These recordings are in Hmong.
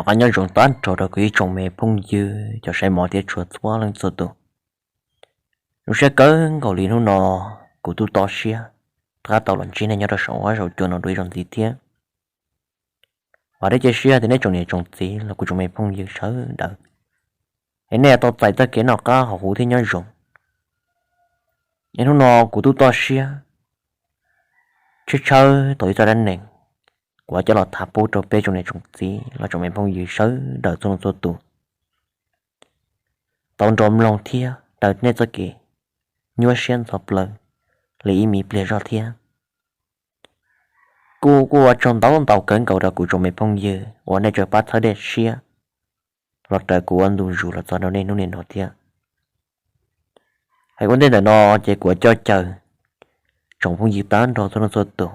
Nyob zoo tag nrho rau kuv ib tsoom me phooj ywg cov saib mov thiab tshua txhua leej txhua tus. Zoo siab kawg nkaus li hnub no kuv tub toj siab rov qab tau los ntsib nej nyob rau saum huab saum cua no dua ib zaug ntxiv thiab. Vam thiab cia siab tias nej tsoom niam tsoom txiv los kuv tsoom me phooj ywg sawv daws es nej tau txais txoj kev noj qab haus huv thiab nyob zoo. Es hnub no kuv tub toj siab tshawb tshawb tau ib txoj dab neeg, kuv coj los tham pub rau peb tsoom niam tsoom txiv los tsoom me phooj ywg sawv daws txhua leej txhua tus tau nrog mloog thiab raws nej txoj kev nyuaj siab ntxhov plawv li ib me pliag zog thiab. Kuv kuj ua tsaug ntau ntau kawg nkaus rau kuv tsoom me phooj ywg uas nej tseem pab txhawb dej siab los raws kuv ua ntu zus los txog rau nej hnub niaj no thiab. Hais ua ntej ntawm no ces kuv coj caw tsoom phooj ywg tag nrho txhua leej txhua tus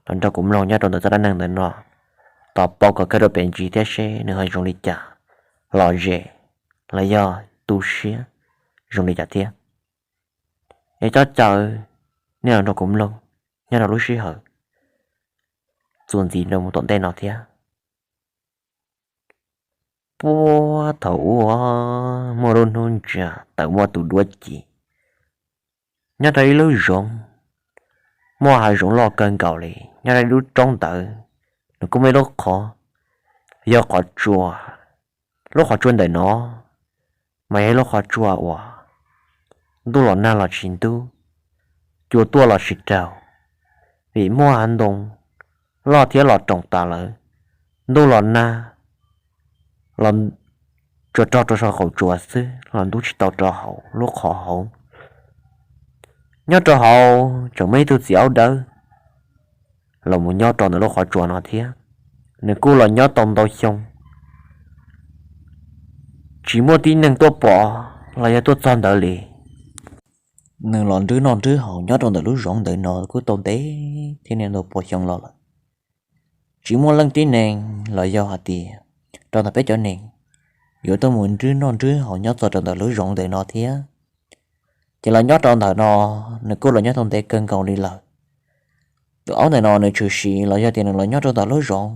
los nrog kuv mloog nyob rau ntawm txoj dab neeg ntawm no, tos paub kom kawg rau pem ntsis thiab seb nws ho zoo li cas, lom zem los yog tu siab zoo li cas thiab. Es coj caw nej los nrog kuv mloog nyob rau lub sij hawm txuas ntxiv rau mus tom ntej no thiab. Puag thaum ub muaj lub hnub ntsa tawm muaj tus duab ci nyob rau ib lub zoov, muaj hav zoov loj kawg nkaus li. Nyob rau ib lub roob ntawd nws kuj muaj ib lub qhov, yog qhov tsua. Lub qhov tsua ntawm no mas yog ib lub qhov tsua uas ntuj los nag los tsis ntub, cua tuaj los tsis raug, vim muaj hav ntoo loj thiab los roos tas lawm. Ntuj los nag los tsuas raug rau saum qaum tsuas xwb los ntub tsis tau rau hauv lub qhov hauv. Nyob rau hauv tseem muaj ib tug txiv aub dawb los mus nyob rau ntawm lub qhov tsua no thiab. Nws kuj los nyob tau ntau xyoo tsis muaj tib neeg tuaj pom los yog tuaj txog ntawd li. Nws los nrhiav noj nrhiav haus nyob rau ntawm lub zoov ntawm no kuj tau ntev thiab niaj ntau pua xyoo los lawm, tsis muaj leej tib neeg los yog hais tias rau ntawm peb cov neeg yuav tuaj mus nrhiav noj nrhiav haus nyob txog rau ntawm lub zoov ntawm no thiab. Ces los nyob rau ntawm no nws kuj los nyob tau ntev kawg nkaus li lawm. Tus aub ntawm no nws tshwm sim los yog tias nws los nyob rau ntawm lub zoov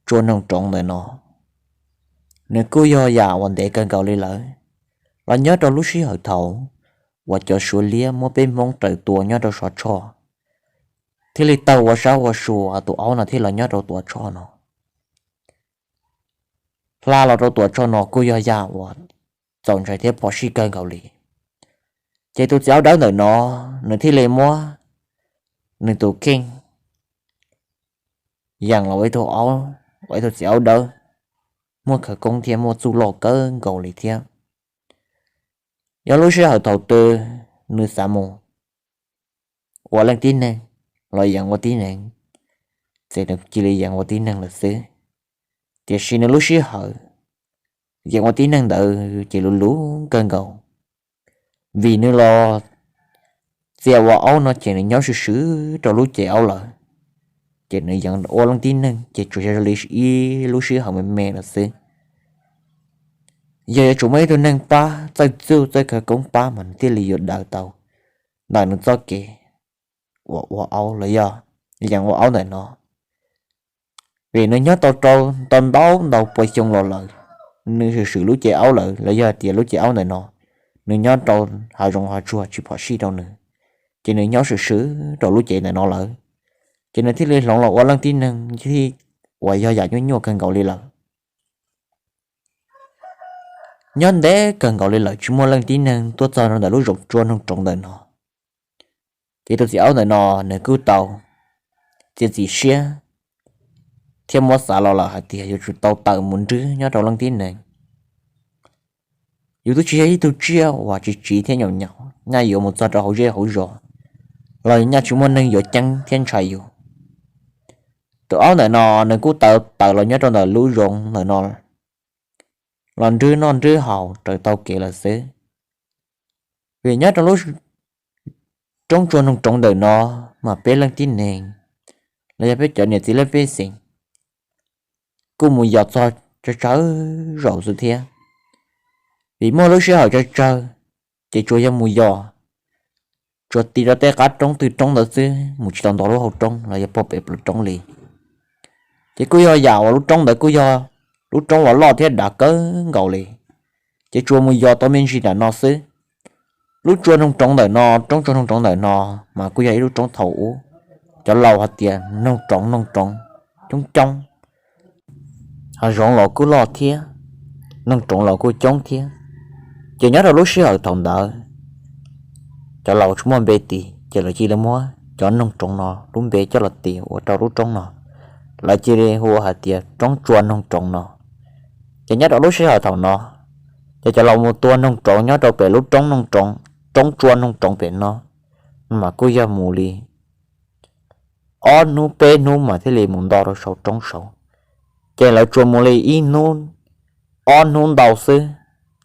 tsua noog roov ntawm no, nws kuj yog yam uas ntev kawg nkaus li lawm. Los nyob rau lub sij hawm thaum uas cov Suav liab muab peb Hmoob raws tua nyob rau Suav Tshoj, thiaj li tawg ua sab ua sua tus aub no thiaj los nyob rau Tuam Tshoj no. Hla los rau Tuam Tshoj no kuj yog yam uas txaus ntshai thiab phom sij kawg nkaus li. Ces tus txiv aub dawb ntawm no nws thiaj li muab nws tus kheej yees los ua ib tug aub, ua ib tug txiv aub dawb, muaj khawv koob thiab muaj txuj loj kawg nkaus li thiab. Yog lub sij hawm thaum twg nws xav mus ua leej tib neeg los yees ua tib neeg, ces nws cia li yees ua tib neeg lawm xwb. Tiam sis nws lub sij hawm yees ua tib neeg ntawd ces luv luv kawg nkaus, vim nws los txia ua aub no ces nws nyob swm swm rau lub cev aub lawm. Ces nws yees ua leej tib neeg ces tsuas yog li ib lub sij hawm me me no xwb. Yog yuav tsum muaj ib tug neeg pab, txawj txuj txawj khawv koob pab mas nws thiaj li yuav daws tau ntawm nws txoj kev uas ua aub los yog yees ua aub ntawm no. Vim nws nyob tau rau ntau ntau pua xyoo los lawm, nws swm swm lub cev aub lawm los yog tias lub cev aub ntawm no nws nyob rau hav zoov hav tsuag tsis phom sij rau nws, ces nws nyob swm swm rau lub cev ntawm no lawm, ces nws thiaj li hloov los ua leej tib neeg thiaj uas yog yam nyuaj nyuaj kawg nkaus li lawm. Nyob ntev kawg nkaus li lawm tsis muaj leej tib neeg tuaj txog rau ntawm lub zoov tsua noog roov ntawm no. Ces tus txiv aub ntawm no nws kuj tau txiav txim siab thiab muab xav los lawm hais tias yuav tsum tau tawm mus nrhiav nyob rau leej tib neeg. Yus twb tsis yog ib tug tsiaj uas tsis tsiv thiab nyaum nyaum, nyaj yuav mus txog rau hauv zej hauv zos los nyaj tsis muaj neeg yuav ceeb thiab ntshai yus. Tus aub ntawm no nws kuj tawm tawm los nyob rau ntawm lub zoov ntawm no los nrhiav noj nrhiav haus raws tau kev lawm xwb. Vim nyob rau lub roob tsua noog roov ntawm no mas peb leej tib neeg los yog peb cov niam txiv leej pej xeem kuj mus yos txog tsawg tsawg zaus xwb thiab. Vim muaj lub sij hawm tsawg tsawg ces tsuas yog mus yos, tsuas tig rau tej qab roob twg roob ntawd xwb, mus tsis tau nto lub hauv roob los yog puag pem plawv roob li. Ces kuj yog yam uas lub roob ntawd kuj yog lub roob los loj thiab dav kawg nkaus li. Ces tsuas mus yos tau me ntsis nram no xwb. Lub tsua noog roov ntawm no, roob tsua noog roov ntawm no, mas kuj yog ib lub roob thaum ub cov laus hais tias noog roov noog roov coob coob, hav zoov los kuj loj thiab, noog roov los kuj coob thiab. Ces nyob rau lub sij hawm thaum ntawd, cov laus tsis muaj npe tis, ces lawv cia li muab cov noog roov no lub npe coj los tis ua rau lub roob no, lawv cia li hu hais tias roob tsua noog roov no. Ces nyob rau lub sij hawm thaum no, ces cov laus mus tua noog roov nyob rau pem lub roob noog roov, roob tsua noog roov pem no, mas kuj yog mus li ob hnub peb hnub mas thiaj li mus nto rau saum roob saud. Ces lawv tsuas mus li ib hnub ob hnub ntau xwb,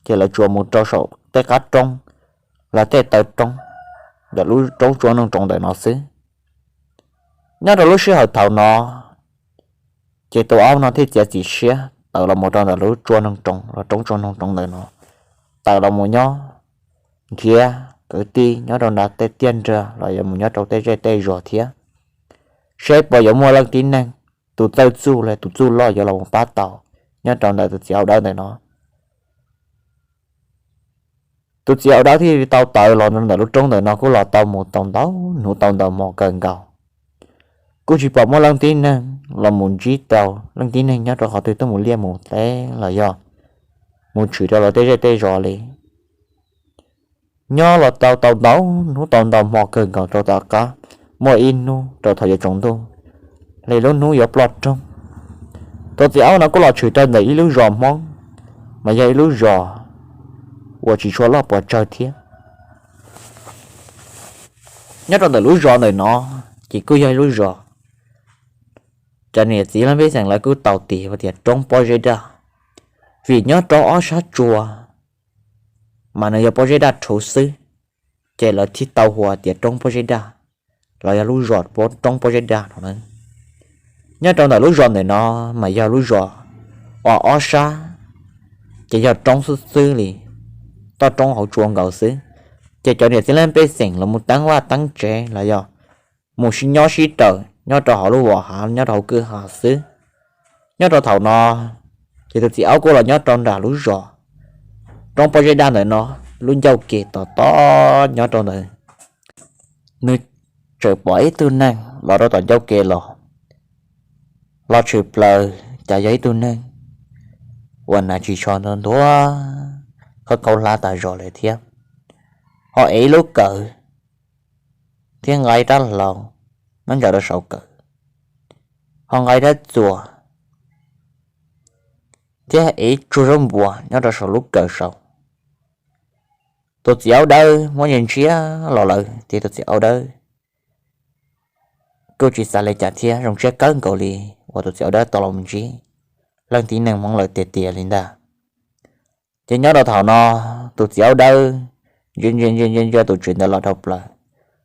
ces lawv tsuas mus rau saum tej qab roob, los tej taw roob, ntawm lub roob tsua noog roov ntawm no xwb. Nyob rau lub sij hawm thaum no, ces tus aub no thiaj txiav txim siab tawm los mus rau ntawm lub tsua noog roov los roob tsua noog roov ntawm no, tawm los mus nyob nrhiav kwv tij nyob rau nram tej tiaj nrag los yog mus nyob rau tej zej tej zos thiab, seb puas yuav muaj leej tib neeg, tus txawj txuj los tus txuj loj yuav los mus pab tau nyob rau ntawm tus txiv aub dawb ntawm no. Tus txiv aub dawb thiaj li tau tawm los ntawm lub roob ntawm no kuj los tau mus tau ntau hnub tau ntau hmo kawg nkaus, kuj tsis pom muaj leej tib neeg los mus ntsib tau leej tib neeg nyob rau qhov twg tuaj mus liaj mus teb los yog mus tshwm rau lawv tej zej tej zos li. Nyob los tau tau ntau hnub tau ntau hmo kawg nkaus rau tom qab muaj ib hnub rau thaum yuav tsaus ntuj, li lub hnub yuav ploj roog, tus txiv aub no kuj los tshwm rau ntawm ib lub zos Hmoob, mas yog ib lub zos uas tsis tshua loj puas tsawg thiab. Nyob rau ntawm lub zos ntawm no, ces kuj yog ib lub zos cov niam txiv leej pej xeem lawv kuj tau tis tias roob pob zeb daj, vim nyob rau ob sab tsua mas nws yog pob zeb daj rhuv xwb, ces lawv thiaj tau hu tias roob pob zeb daj, los yog lub zos roob pob zeb daj no. Nyob rau ntawm lub zos ntawm no, mas yog lub zos uas ob sab ces yog roob xwb xwb li, toj roob hauv tsua nkaus xwb. Ces cov niam txiv leej pej xeem los mus teeb vaj teeb tsev los yog mus sib nyob sib raws nyob rau hauv lub vos hav nyob rau hauv kwj ha xwb. Nyob rau thaum no, ces tus txiv aub kuj los nyob rau nram lub zos roob pob zeb daj ntawm no, lub ncauj ke tos tos nyob rau ntawd, nws txawm pom ib tug neeg los rau tom ncauj ke los, los tshwm plaws cas yog ib tug neeg uas hnav ris tsho ntuag ntuag, khaub khaub hlab tas zog lawm thiab, ho ev ib lub kawm thiab nqa ib rab hlau nyob ntsaws rau saum kawm, ho nqa ib rab txuas thiab ev ib tsuag zaub npua nyob rau saum lub kawm saud. Tus txiv aub dawb muab ntsia ntsia los lawm ces tus txiv aub dawb kuj tsis xav li cas thiab, zoo siab kawg nkaus li uas tus txiv aub dawb tau los ntsib leej tib neeg Hmoob lawm tiag tiag li ntag. Ces nyob rau thaum no, tus txiv aub dawb ntsia ntsia ntsia ntsia tus tsev ntawd los dhau plaws,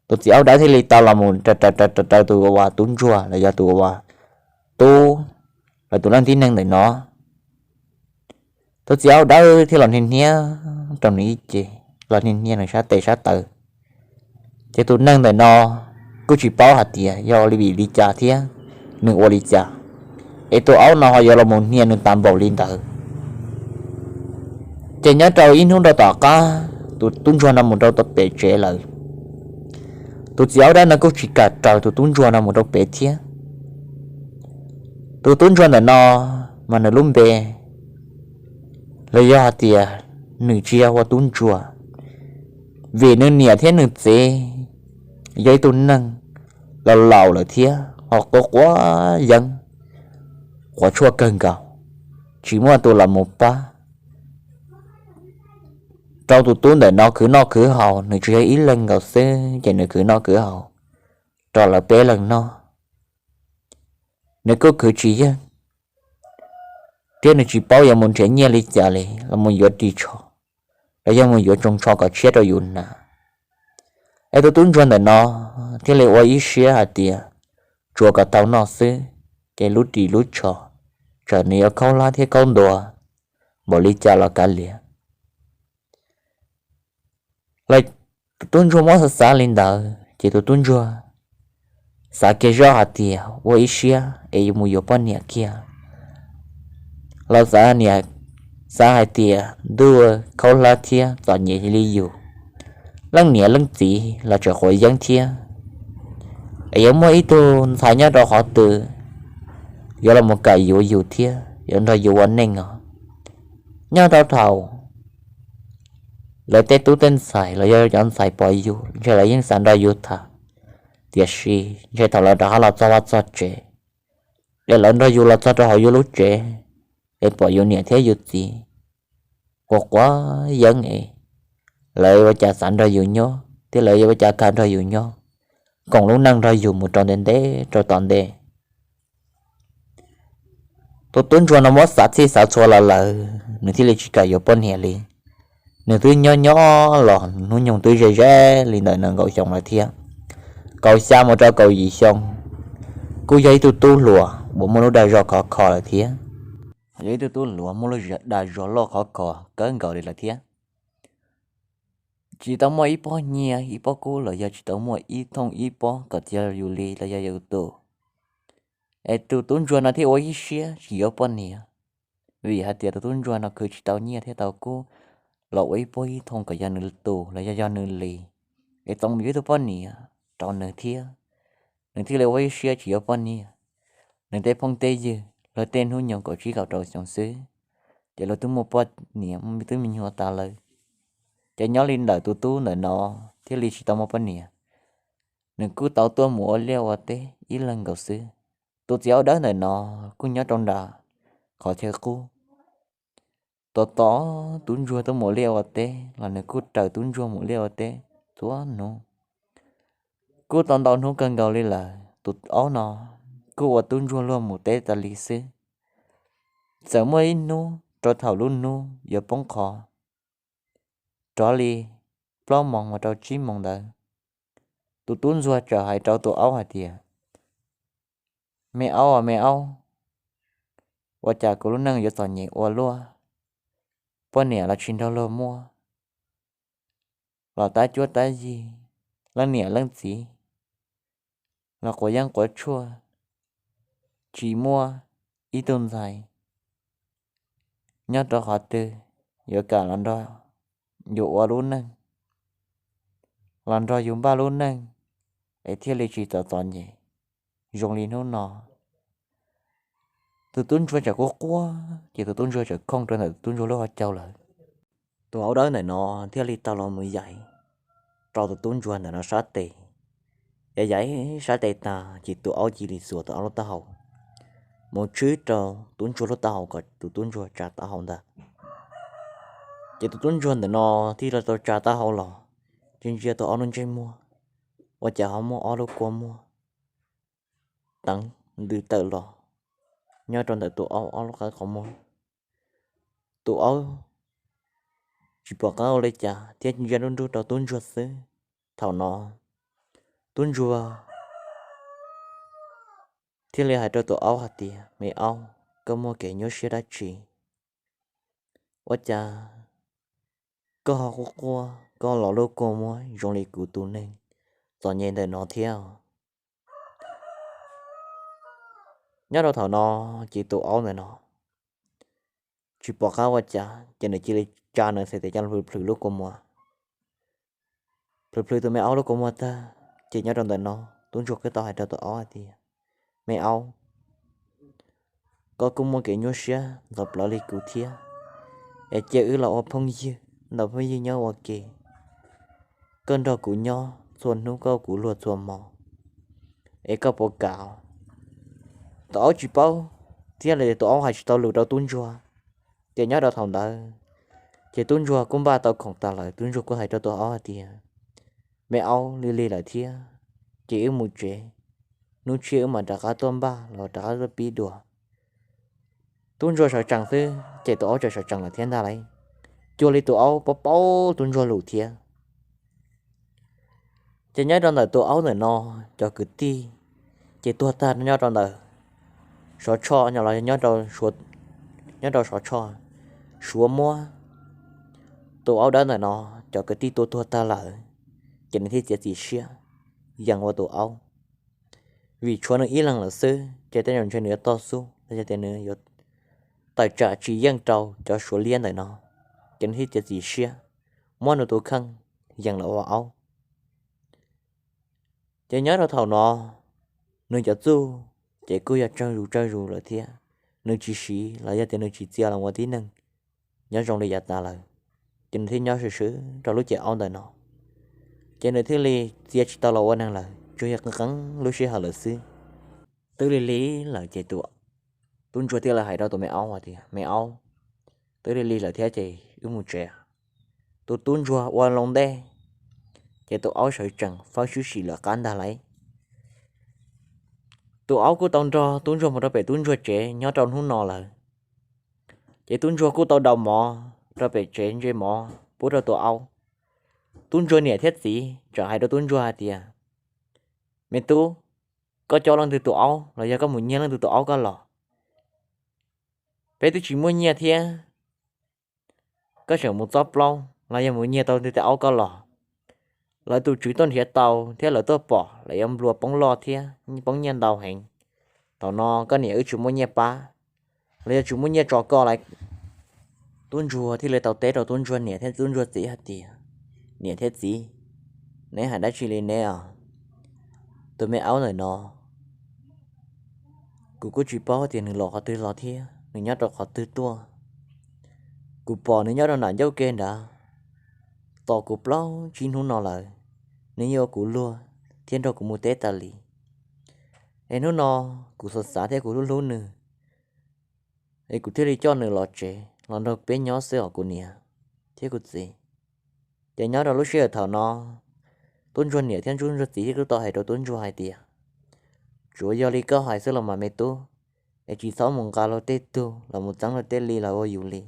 tus txiv aub dawb thiaj li tau los mus raws raws raws raws tus uas tub ntsuag los yog tus uas tub, los tus leej tib neeg ntawm no. Tus txiv aub dawb thiaj los hnia hnia rau nws ib ce, los hnia hnia nws sab tes sab taw. Ces tus neeg ntawm no kuj tsis paub hais tias yog ua li vim li cas thiab nws ua li cas es tus aub no ho yuav los mus hnia nws tas npaum li ntawd. Ces nyob rau ib hnub rau tom qab, tus tub ntsuag no mus rau tom pem tsev lawm, tus txiv aub dawb no kuj tsis kam raws tus tub ntsuag no mus rau pem thiab. Tus tub ntsuag ntawm no mas nws lub npe los yog hais tias nws tsis yog ua tub ntsuag, vim nws niam thiab nws txiv yog ib tug neeg laus laus lawm thiab ho quav quav yeeb, quav tshuaj kawg nkaus, tsis muaj tus los mus pab rau tus tub ntawm no khwv noj khwv haus. Nws tsuas yog ib leeg nkaus xwb ces nws khwv noj khwv haus rau lawv peb leeg noj. Nws kuj khwv tsis yeej, thiab nws tsis paub yuav mus nrhiav nyiaj li cas li los mus yuav ris tsho, los yog mus yuav tsoos tsho kom tshiab rau yus hnav. Es tus tub ntsuag ntawm no thiaj li ua ib siab hais tias tsuas kom tau noj xwb, ces lub ris lub tsho, txawm nws yuav khaub hlab thiab khaub ntuas npaum li cas los kav liam. Los tus tub ntsuag muab xav xav li ntawd ces tus tub ntsuag xav kiag zoj hais tias ua ib siab es yuav mus yuav poj niam kiag, los xav niam, xav hais tias ntuj khaub hlab thiab txom nyem li yus, leej niam leej txiv los tseem quav yeeb thiab, es yuav muaj ib tug ntxhais nyob rau qhov twg yuav los mus kawm yuav yus thiab yuav nrog yus ua neej os. Nyob rau thaum lawv tej tub tej ntxhais los yog cov ntxhais pom yus ntshe lawv yeej xav nrog yus tham, tiam sis ntshe thaum lawv rov qab los txog vaj txog tsev, es lawv nrog yus los txog rau hauv yus lub tsev, es pom yus niam thiab yus txiv quav quav yeeb es lawv ua cas xav nrog yus nyob thiab lawv yuav ua cas kam nrog yus nyob, koom lub neej nrog yus mus rau ntev ntev rau tom ntej. Tus tub ntsuag no muab xav txhij xav txhua los lawm nws thiaj li tsis kam yuav poj niam li. Nws twb nyob nyob los hnub nyoog twb ze ze li ntawm nees nkaum xyoo lawm thiab, kaum xya mus rau kaum yim xyoo, kuj yog ib tug tub hluas uas muaj lub dag zog khov kho lawm thiab, yog ib tug tub hluas muaj lub dag zog loj khov kho kawg nkaus li lawm thiab. Tsis tau muaj ib pob nyiaj ib pob kub los yog tsis tau muaj ib thooj ib pob kom txiav yus li los yog yus tus. Es tus tub ntsuag no thiaj ua ib siab tsis yuav poj niam, vim hais tias tus tub ntsuag no khwv tsis tau nyiaj thiab tau kub los ua ib pob ib thooj kom yog nws tus los yog yog nws li, es txaus mus yuav ib tug poj niam rau nws thiab. Nws thiaj li ua ib siab tsis yuav poj niam. Nws tej phooj tej ywg luag tej hnub nyoog kaum tsib kaum rau xyoo xwb, ces luag twb muaj poj niam twb me nyuam tas lawm. Ces nyob li ntawm tus tub ntawm no thiaj li tsis tau muaj poj niam. Nws kuj tau tuaj mus ua liaj ua teb ib leeg nkaus xwb. Tus txiv aub dawb ntawm no kuj nyob rau nram qhov chaw qub. Tos tos tub ntsuag tuaj mus ua liaj ua teb los nws kuj raws tub ntsuag mus liaj ua teb txhua hnub. Kuj tau ntau hnub kawg nkaus li lawm tus aub no kuj ua tub ntsuag luag mus teb tas li xwb. Txawm muaj ib hnub rau thaum lub hnub yuav poob qho, rov li plaub moos mus rau tsib moos ntawd, tus tub ntsuag txawm hais rau tus aub hais tias, me aub, me aub, ua cas kuv lub neej yuav txom nyem ua luaj, poj niam los tsis nrog luag muaj, los tab cuab tab yig, leej niam leej txiv los quav yeeb quav tshuaj, tsis muaj ib tug ntxhais nyob rau qhov twg yuav kam los nrog yus ua lub neej, los nrog yus npaj lub neej, es thiaj li tsis txom txom nyem zoo li hnub no. Tus tub ntsuag txawm quaj quaj ces tus tub ntsuag txawm khooj rau ntawm tus tub ntsuag lub hauv caug lawm. Tus aub dawb ntawm no thiaj li tau los mus yaim rau tus tub ntsuag ntawm no sab tes. Yaim yaim sab tes tag ces tus aub cia li xuas tus aub lub taub hau mus tshwb rau tub ntsuag lub taub hau kom tus tub ntsuag tsa taub hau ntag. Ces tus tub ntsuag ntawm no thiaj li tau tsa taub hau los, ntsia ntsia tus aub lub ntsej muag, ua cas ho muaj ob lub kua muag teev ntws tawm los nyob rau ntawm tus aub ob lub qab qhov muag. Tus aub tsis pom qab ua li cas thiab ntsia nruj nruj rau tub ntsuag xwb. Thaum no tub ntsuag thiaj li hais rau tus aub hais tias, me aub, koj muaj kev nyuaj siab dab tsi? Ua cas koj ho quaj quaj, koj los lub kua muag zoo li kuv tus neeg txom nyem ntawm no thiab? Nyob rau thaum no ces tus aub ntawm no tsis pom qab ua cas ces nws cia li tsa nws txhais tes coj los plhws plhws lub kua muag. Plhws plhws tus me aub lub kua muag tag, ces nyob rau ntawm no tub ntsuag kuj tau hais rau tus aub hais tias, me aub, koj kuj muaj kev nyuaj siab ntxhov plawv li kuv thiab, es cia wb los ua phooj ywg, ntaus phooj ywg nyob ua ke. Koj nrog kuv nyob txhua hnub, koj ua kuv luag txhua hmo, es koj puas kam? Tus aub tsis paub thiab li tus aub hais tsis tau lus rau tub ntsuag. Ces nyob rau thaum ntawd ces tub ntsuag kuj npaj tau khoom tas lawm, tub ntsuag kuj hais rau tus aub hais tias, me aub, lig lig lawm thiab, ces wb mus tsev, hnub tshiab wb mam rov qab tuaj npaj los rov qab tuaj pib dua. Tub ntsuag sawv tsees xwb ces tus aub txawm sawv tsees lawm thiab ntag lauj. Cuag li tus aub paub paub tub ntsuag lus thiab. Ces nyob rau ntawm tus aub ntawm no cov kwv tij ces tuag tag nyob rau ntawm Suav Tshoj los nyob rau Suav Tshoj, Suav muab tus aub dawb ntawm no cov kwv tij tua tuag tag lawm, ces nws thiaj txiav txim siab yees ua tus aub. Vim tshuav nws ib leeg lawm xwb ces tej zaum ntshe nws yuav toj xub los yog tias nws yuav tawm tsam tsis yeej rau cov Suav liab ntawm no, ces nws thiaj txiav txim siab muab nws tus kheej yees los ua aub. Ces nyob rau thaum no, nws cov txuj ces kuj yog tsawg zus tsawg zus lawm thiab, nws tsis siv los yog tias nws tsis txia los ua tib neeg nyob zoo li yav tas lawm, ces nws thiaj nyob swm swm rau lub cev aub ntawm no. Ces nws thiaj li txia tsis tau los ua neeg lawm, tsuas yog qee qee lub sij hawm lawm xwb. Twb lig lig lawm ces tus tub ntsuag thiaj li hais rau tus me aub hais tias, Me aub, twb lig lig lawm thiab ces wb mus tsev. Tus tub ntsuag ua loo ntej, ces tus aub sawv tsees fawb sib sim lawm qab ntag lauj. Tus aub kuj tau nrog tub ntsuag mus rau pem tub ntsuag tsev nyob rau hnub no lawm. Ces tub ntsuag kuj tau daus mov rau pem tsev ntse mov pub rau tus aub. Tub ntsuag niam thiab txiv txawm hais rau tub ntsuag hais tias, Me tub, koj coj leej twg tus aub los yog koj mus nyiag leej twg tus aub koj los? Peb twb tsis muaj nyiaj thiab, koj tseem mus txob plaub los yog mus nyiag tau leej twg tej aub koj los? Lawv tus tswv tuaj nrhiav tau thiab lawv tuaj pom lawv yuav nplua poob loj thiab poob nyiaj ntau heev. Thaum no koj niam wb tsis muaj nyiaj pab los yog tsis muaj nyiaj tso koj lawm. Tub ntsuag thiaj li tau teb rau tub ntsuag niam thiab tub ntsuag txiv hais tias, Niam thiab txiv, neb hais dab tsi li neb os? Tus me aub ntawm no kuv kuj tsis paub tias nws los qhov twg los thiab nws nyob rau qhov twg tuaj. Kuv pom nws nyob rau nram ncauj ke nrad, tos kuv plaub tsib hnub no lawm, nws yeej ua kuv luag thiab nrog kuv mus teb tas li. Es hnub no kuv xav xav thiab kuv hlub hlub nws, es kuv thiaj li coj nws los tsev los nrog peb nyob xwb os kuv niam thiab kuv txiv. Ces nyob rau lub sij hawm thaum no, tub ntsuag niam thiab tub ntsuag txiv twb tau hais rau tub ntsuag hais tias, Tsuav yog li koj hais xwb los mas me tub, es tsis txhob mus nqa luag tej tug los mus txeeb luag tej li los ua yus li,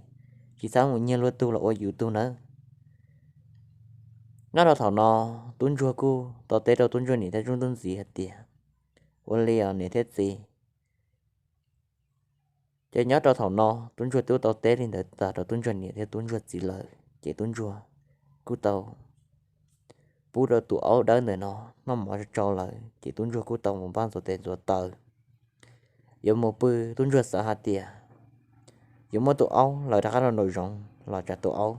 tsis txhob mus nyiag luag tug los ua yus tug nawb. Nyob rau thaum no, tub ntsuag kuj tau teb rau tub ntsuag niam thiab tub ntsuag txiv hais tias, Ua li os niam thiab txiv. Ces nyob rau thaum no tub ntsuag twb tau teb li ntawd tag rau tub ntsuag niam thiab tub ntsuag txiv lawm ces tub ntsuag kuj tau pub rau tus aub dawb ntawm no noj mov tsau tsau lawm ces tub ntsuag kuj tau mus npaj ntxuav tes ntxuav taw yuav mus pw. Tub ntsuag xav hais tias yuav muab tus aub lawv rov qab rau nraum zoov los tsam tus aub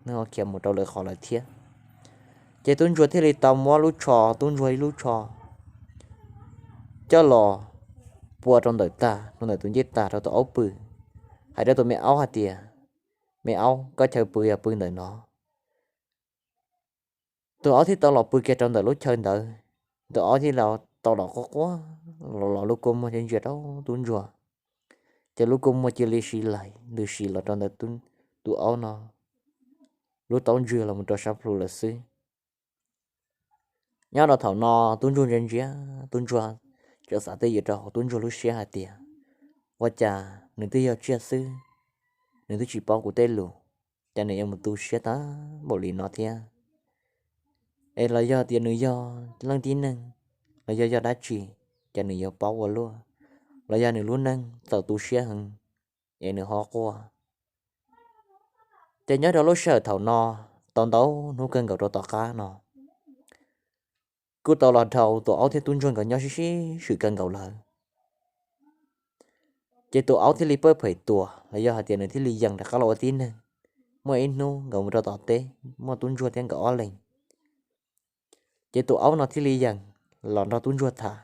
nws ho khiav mus rau lwm qhov lawm thiab. Ces tub ntsuag thiaj li tau muab lub tsho, tub ntsuag ib lub tsho coj los pua rau ntawm tag, rau ntawm tus ncej tag rau tus aub pw, hais rau tus me aub hais tias, Me aub, koj chaw pw yog pw ntawm no. Tus aub thiaj tau los pw kiag rau ntawm lub chaw ntawd. Tus aub thiaj los tau los quaj quaj los lub kua muag ntsia ntsia rau tub ntsuag, ces lub kua muag cia li si laim ntws si los rau ntawm tus aub no lub taub ntswg los mus rau sab plhu lawm xwb. Nyob rau thaum no tub ntsuag ntsia ntsia, tub ntsuag txawm xav twj ywm rau hauv tub ntsuag lub siab hais tias, Ua cas nws twb yog tsiaj xwb, nws twb tsis paub kuv tej lus, cas nws yuav mus tu siab tag npaum li no thiab? Es los yog tias nws yog leej tib neeg, los yog yog dab tsi, cas nws yuav paub ua luaj? Los yog nws lub neej txaus tu siab heev es nws ho quaj? Ces nyob rau lub sij hawm thaum no, tau ntau hnub kawg nkaus rau tom qab no, kuj tau los dhau tus aub thiab tub ntsuag nkawd nyob sib sib swm kawg nkaus lawm. Ces tus aub thiaj li pawj phem tuas los yog hais tias nws thiaj li yees rov qab los ua tib neeg. Muaj ib hnub nkawd mus rau tom teb, muaj tub ntsuag thiab nkawd ob leeg. Ces tus aub no thiaj li yees los nrog tub ntsuag tham.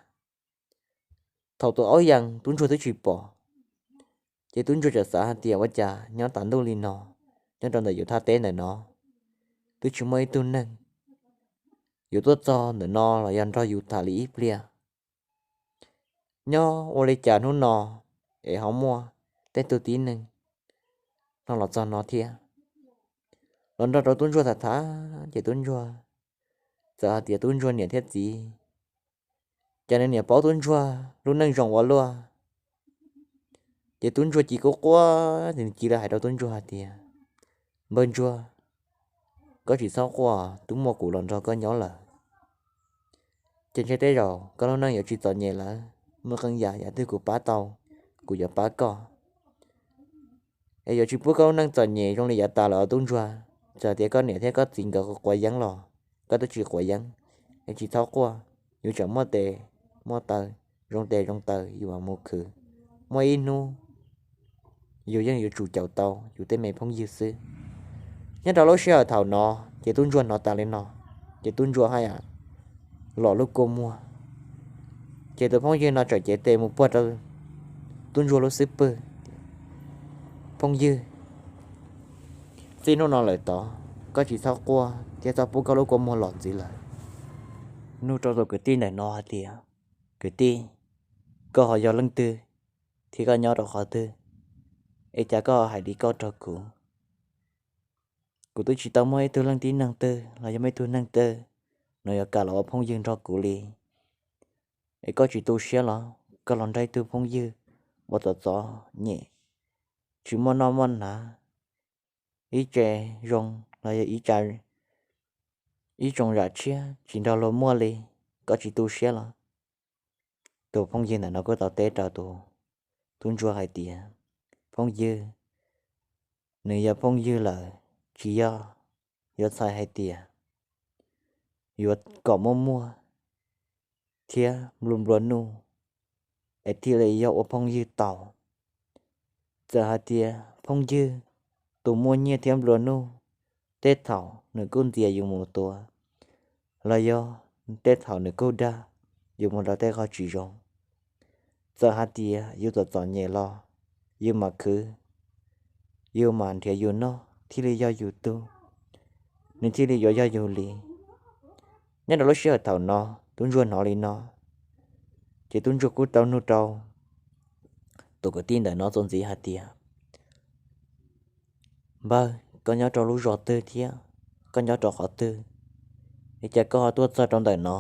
Thaum tus aub yees tub ntsuag twb tsis pom, ces tub ntsuag txawm xav hais tias, Ua cas nyob tas ntuj li no, nyob rau ntawm yus thaj teb ntawm no twb tsis muaj ib tug neeg yuav tuaj txog ntawm no los yog nrog yus tham li ib pliag? Nyob ua li cas hnub no es ho muaj tej tug tib neeg no los txog no thiab? Los nrog rau tub ntsuag tham tham ces tub ntsuag txawm hais tias tub ntsuag niam thiab txiv, ces nws niam paub tub ntsuag lub neej zoo ua luaj. Ces tub ntsuag cia li quaj quaj, ces nws cia li hais rau tub ntsuag hais tias, Npawg ntsuag, koj tsis txhob quaj, twb muaj kuv los nrog koj nyob lawm. Ces ntshe tej zaum koj lub neej yuav tsis txom nyem lawm, muaj qee yam yam twg kuv pab tau, kuv yuav pab koj. Es yuav tsis pub koj lub neej txom nyem zoo li yav tas lawm os tub ntsuag. Txawm tias koj niam thiab koj txiv nkawd quav yeeb los koj twb tsis quav yeeb, es tsis txhob quaj, yus tseem muaj tes muaj taw, zoo tes zoo taw yus mam mus khwv. Muaj ib hnub yus yeej yuav tsum caum tau yus tej me phooj ywg xwb. Nyob rau lub sij hawm thaum no, ces tub ntsuag hnov tas li no, ces tub ntsuag haj yam los lub kua muag, ces tus phooj ywg no txawm cev tes mus puag rau tub ntsuag lub xub pwg. Phooj ywg, txij hnub no lawm tod, koj tsis txhob quaj thiab txhob pub koj lub kua muag los ntxiv lawm. Nug rau tus kwv tij ntawm no hais tias, kwv tij, koj ho yog leej twg thiab koj nyob rau qhov twg, es cas koj hais li koj rau kuv? Kuv twb tsis tau muaj ib tug leej tib neeg twg los yog muaj ib tug neeg twg no yuav kam los ua phooj ywg nrog kuv li. Es koj tsis tu siab los koj los nrog ib tug phooj ywg uas txom txom nyem, tsis muaj noj muaj hnav, ib tse zoo los yog ib tsoom zam tshiab tsis nrog luag muaj li, koj tsis tu siab los? Tus phooj ywg ntawm no kuj tau teb rau tus tub ntsuag hais tias, phooj ywg, nws yog phooj ywg lawm, tsis yog yuav txhais hais tias yuav kom muaj muaj thiab nplua nplua nuj es thiaj li yog ua phooj ywg tau. Txawm hais tias phooj ywg tus muaj nyiaj thiab nplua nuj, tej thaum nws kuj ntxias yus mus tua, los yog tej thaum nws kuj dag yus mus rau tej qhov tsis zoo. Txawm hais tias yus txom txom nyem los yus mam khwv, yus mam nrhiav yus noj thiaj li yog yus tug, nws thiaj li yuav yog yus li. Nyob rau lub sij hawm thaum no, tub ntsuag hnov li no, ces tub ntsuag kuj tau nug rau tus kwv tij ntawm no txuas ntxiv hais tias, npawg, koj nyob rau lub zos twg thiab koj nyob rau qhov twg, es cas koj ho tuaj txog rau ntawm no?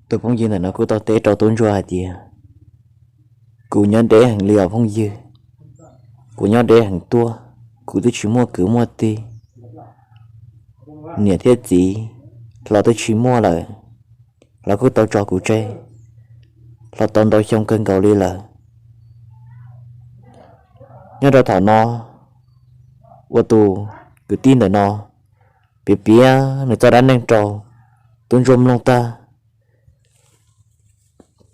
Tus phooj ywg ntawm no kuj tau teb rau tub ntsuag hais tias, kuv nyob deb heev li os phooj ywg, kuv nyob deb heev tuaj, kuv twb tsis muaj kwv muaj tij, niam thiab txiv los twb tsis muaj lawm, lawv kuj tau tso kuv tseg los tau ntau xyoo kawg nkaus li lawm. Nyob rau thaum no, ua tus kwv tij ntawm no piav piav nws txoj dab neeg rau tub ntsuag mloog tag,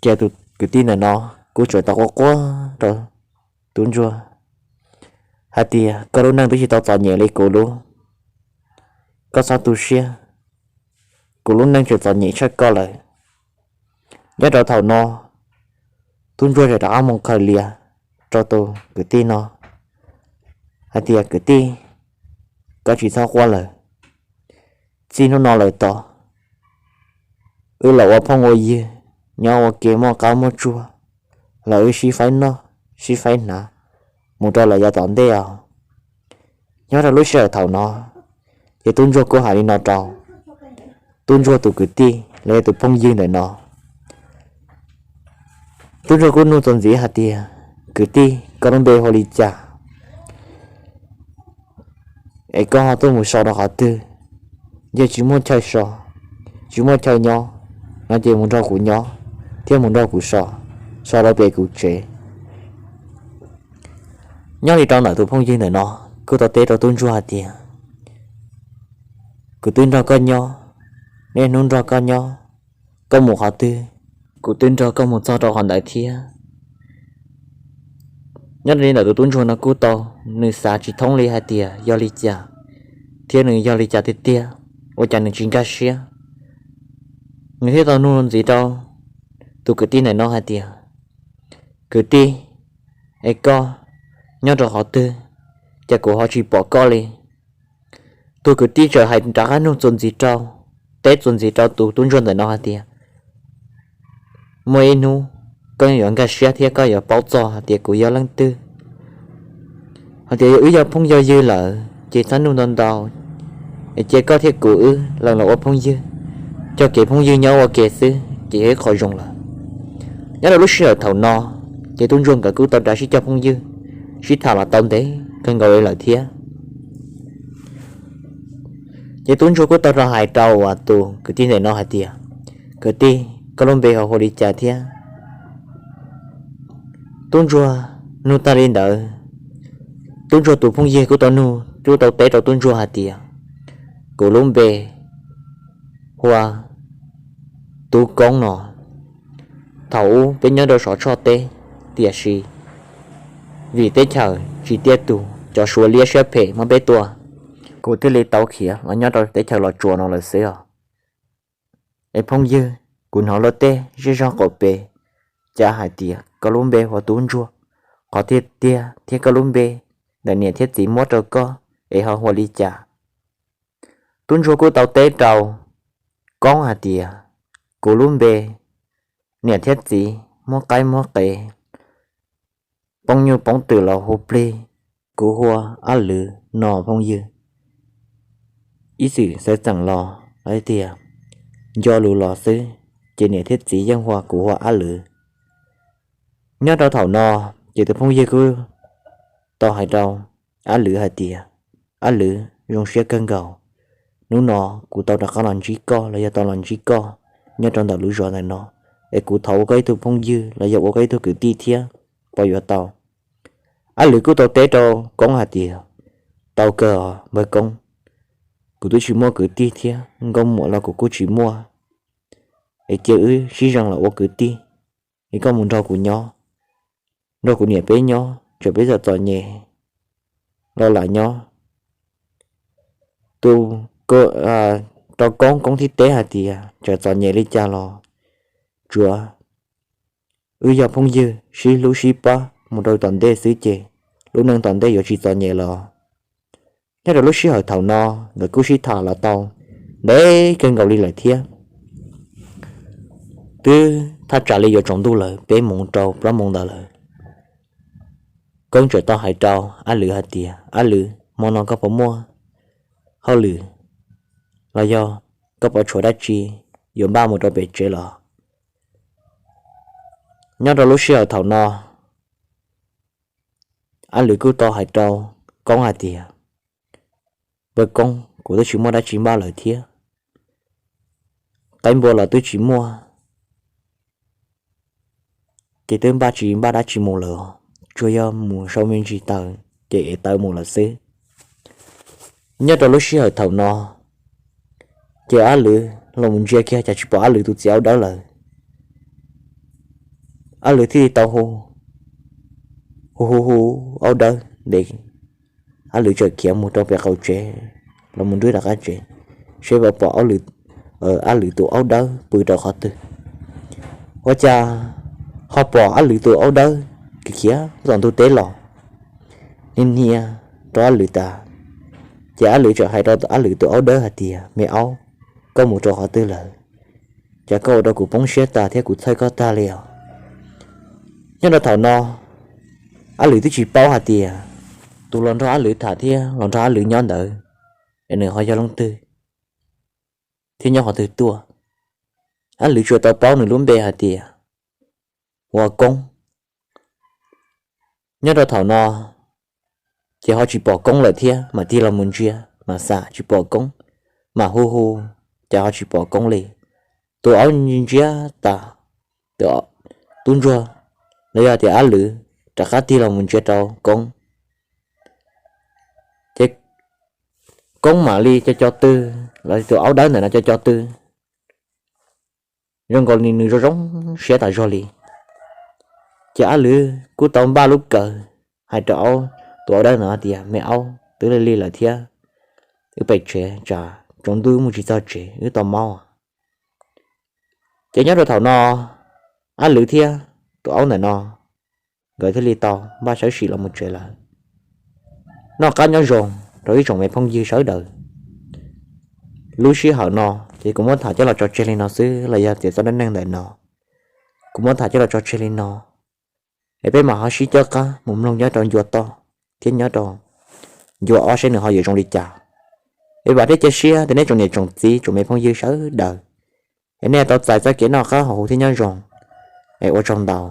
ces tus kwv tij ntawm no kuj tseem tau quaj quaj rau tub ntsuag hais tias, koj lub neej twb tsis tau txom nyem li kuv lub, koj txhob tu siab, kuv lub neej tseem txom nyem tshaj koj lawm. Nyob rau thaum no, tub ntsuag tseem rov qab mus qhawv lias rau tus kwv tij no hais tias, kwv tij, koj tsis txhob quaj lawm, txij hnub no lawm tod wb los ua phooj ua ywg, nyob ua ke muaj qab muaj tsuag, los wb sib faib noj sib faib hnav mus rau lawm yav tom ntej os. Nyob rau lub sij hawm thaum no, ces tub ntsuag kuj hais li no rau tub ntsuag tus kwv tij los yog tus phooj ywg ntawm no. Tub ntsuag kuj nug txuas ntxiv hais tias, kwv tij, koj lub npe hu li cas, es koj ho tuaj mus so rau qhov twg? Yog tsis muaj chaw so, tsis muaj chaw nyob no ces mus nrog kuv nyob thiab mus nrog kuv so, so rau pem kuv tsev. Nyob li rau ntawm tus phooj ywg ntawm no kuj tau teb rau tub ntsuag hais tias, kuv twb nrog koj nyob, niaj hnub nrog koj nyob, koj mus qhov twg kuv twb nrog koj mus txog rau qhov ntawd thiab. Nyob li ntawm tus tub ntsuag no kuj tau, nws xav tsis thoob li hais tias yog li cas, thiab nws yog li cas tiag tiag, ua cas nws tsis nkag siab. Nws thiaj tau nug ntxiv rau tus kwv tij ntawm no hais tias, kwv tij, es koj nyob rau qhov twg, cas kuv ho tsis pom koj li? Tus kwv tij txawm hais rov qab nug txuas ntxiv rau, teb txuas ntxiv rau tus tub ntsuag ntawm no hais tias, muaj ib hnub koj yuav nkag siab thiab koj yuav paub txog hais tias kuv yog leej twg. Hais tias yog wb yog phooj yog ywg lawm ces txhob nug ntau ntau, es cia koj thiab kuv wb lees los ua phooj ywg, cog kev phooj ywg nyob ua ke xwb ces yog ib qho zoo lawm. Nyob rau lub sij hawm thaum no, ces tub ntsuag nkawd kuj tau rov sib cog phooj ywg, sib tham los tau ntev kawg nkaus li lawm thiab. Ces tub ntsuag kuj tau rov hais rau uas tus kwv tij ntawm no hais tias, kwv tij, koj lub npe ho hu li cas thiab? Tub ntsuag nug tag li ntawd, tub ntsuag tus phooj ywg kuj tau nug, kuj tau teb rau tub ntsuag hais tias, kuv lub npe hu ua Tub Koob no. Thaum ub peb nyob rau saum tshoj teb, tiam sis vim teb chaws tsis tiaj tus, cov Suav liab siab phem muab peb tua, kuv thiaj li tau khiav los nyob rau teb chaws Los Tsuas no lawm xwb os. Es phooj ywg, kuv hnov luag tej zej zog qaum pem, cas hais tias koj lub npe hu ua Tub Ntsuag, qhov tiag tiag thiab koj lub npe ntawm niam thiab txiv muab rau koj es ho hu ua li cas? Tub Ntsuag kuj tau teb rau Koob hais tias, kuv lub npe, niam thiab txiv muab qaib muab qe, poob nyuj poob twm los hu plig, kuv hu ua Ab Lwv no phooj ywg. Ib txwm xav txeem los lawv tias nco lus los xwb, ces niam thiab txiv yeej hu ua kuv hu ua Ab Lwv. Nyob rau thaum no, ces tus phooj ywg kuj tau hais rau Ab Lwv hais tias, Ab Lwv, zoo siab kawg nkaus, hnub no kuv tau rov qab los ntsib koj los yog tau los ntsib koj nyob rau ntawm lub zos ntawm no, es kuv thov ua koj ib tug phooj ywg los yog ua koj ib tug kwv tij thiab, puas yuav tau? Ab Lwv kuj tau teb rau Koob hais tias, tau kawg os npawg Koob, kuv twb tsis muaj kwv tij thiab nkauj muam los kuv kuj tsis muaj, es cia wb sib zeem los ua kwv tij, es koj mus nrog kuv nyob, nrog kuv niam peb nyob, txawm peb txom txom nyem los lam nyob. Tus, rau Koob, Koob thiaj teb hais tias, txawm txom nyem li cas los tsuav wb yog phooj ywg sib hlub sib pab mus rau tom ntej xwb ces lub neej tom ntej yuav tsis txom nyem los. Nyob rau lub sij hawm thaum no, nkawd kuj sib tham los tau ntev kawg nkaus li lawm thiab. Twb thaj tsam li yuav tsaus ntuj lawm, peb moos rau plaub moos ntawd lawm. Koob txawm tau hais rau Ab Lwv hais tias, Ab Lwv, hmo no koj puas muaj hauj lwm los yog koj puas tshuav dab tsi yuav npaj mus rau pem tsev los? Nyob rau lub sij hawm thaum no, Ab Lwv kuj tau hais rau Koob hais tias, npawg Koob, kuv twb tsis muaj dab tsi npaj lawm thiab, qaib npua los twb tsis muaj, ces twb npaj tsis npaj dab tsi mus lawm, tsuas yog mus sau me ntsis taws ces ev taws mus lawm xwb. Nyob rau lub sij hawm thaum no, ces Ab Lwv los mus ntsia kiag cas tsis pom Ab Lwv tus txiv aub dawb lawm. Ab Lwv thiaj li tau hu, hu hu hu, aub dawb ntev. Ab Lwv txawm khiav mus rau pem qaum tsev, los mus nrub tom qab tsev, seb puas pom Ab Lwv tus aub dawb pw rau qhov twg. Ua cas ho pom Ab Lwv tus aub dawb khiav khiav tom ntug teb los, niaj hnia rau Ab Lwv tas. Ces Ab Lwv txawm hais rau Ab Lwv tus aub dawb hais tias, me aub, koj mus rau qhov twg lawm? Cas koj ua rau kuv poob siab tas thiab kuv txhawj koj tag li os. Nyob rau thaum no, Ab Lwv twb tsis paub hais tias tus los nrog Ab Lwv tham thiab los nrog Ab Lwv nyob ntawd es nws ho yog leej twg thiab nyob qhov twg tuaj. Ab Lwv tsuas tau paub nws lub npe hais tias ua Koob. Nyob rau thaum no, ces ho tsis pom Koob lawm thiab, mam tig los mus ntsia mas xam tsis pom Koob, mam hu hu, ces ho tsis pom Koob li. Tus aub ntsia tas, tus, Tub Ntsuag, los yog tias Ab Lwv rov qab tig los mus ntsia rau Koob, ces Koob mam li co co tw, los tus aub dawb ntawm no co co tw, zoo nkaus li nws zoo zoo siab tas zog li. Ces Ab Lwv kuj tau npaj lub kawm hais rau aub, tus aub dawb ntawd hais tias, me aub, twb lig lig lawm thiab, wb pem tsev, tsam tsaus ntuj mus tsis txog tsev wb tau maub. Ces nyob rau thaum no, Ab Lwv thiab tus aub ntawm no, nkawd thiaj li tau npaj sawv sim los mus tsev lawm. Noj qab nyob zoo rau ib tsoom me phooj ywg sawv daws. Lub sij hawm no ces kuv muab tham coj los tso tseg li no xwb los yog tias txoj dab neeg ntawm no kuv muab tham coj los tso tseg li no, es peb mam ho sib coj qab mus mloog nyob rau ncua toj thiab nyob rau ncua ob seb nws ho yuav zoo li cas. Es vam thiab cia siab tias nej tsoom niam tsoom txiv tsoom me phooj ywg sawv daws, es nej tau txais txoj kev noj qab haus huv thiab nyob zoo, es ua tsaug ntau.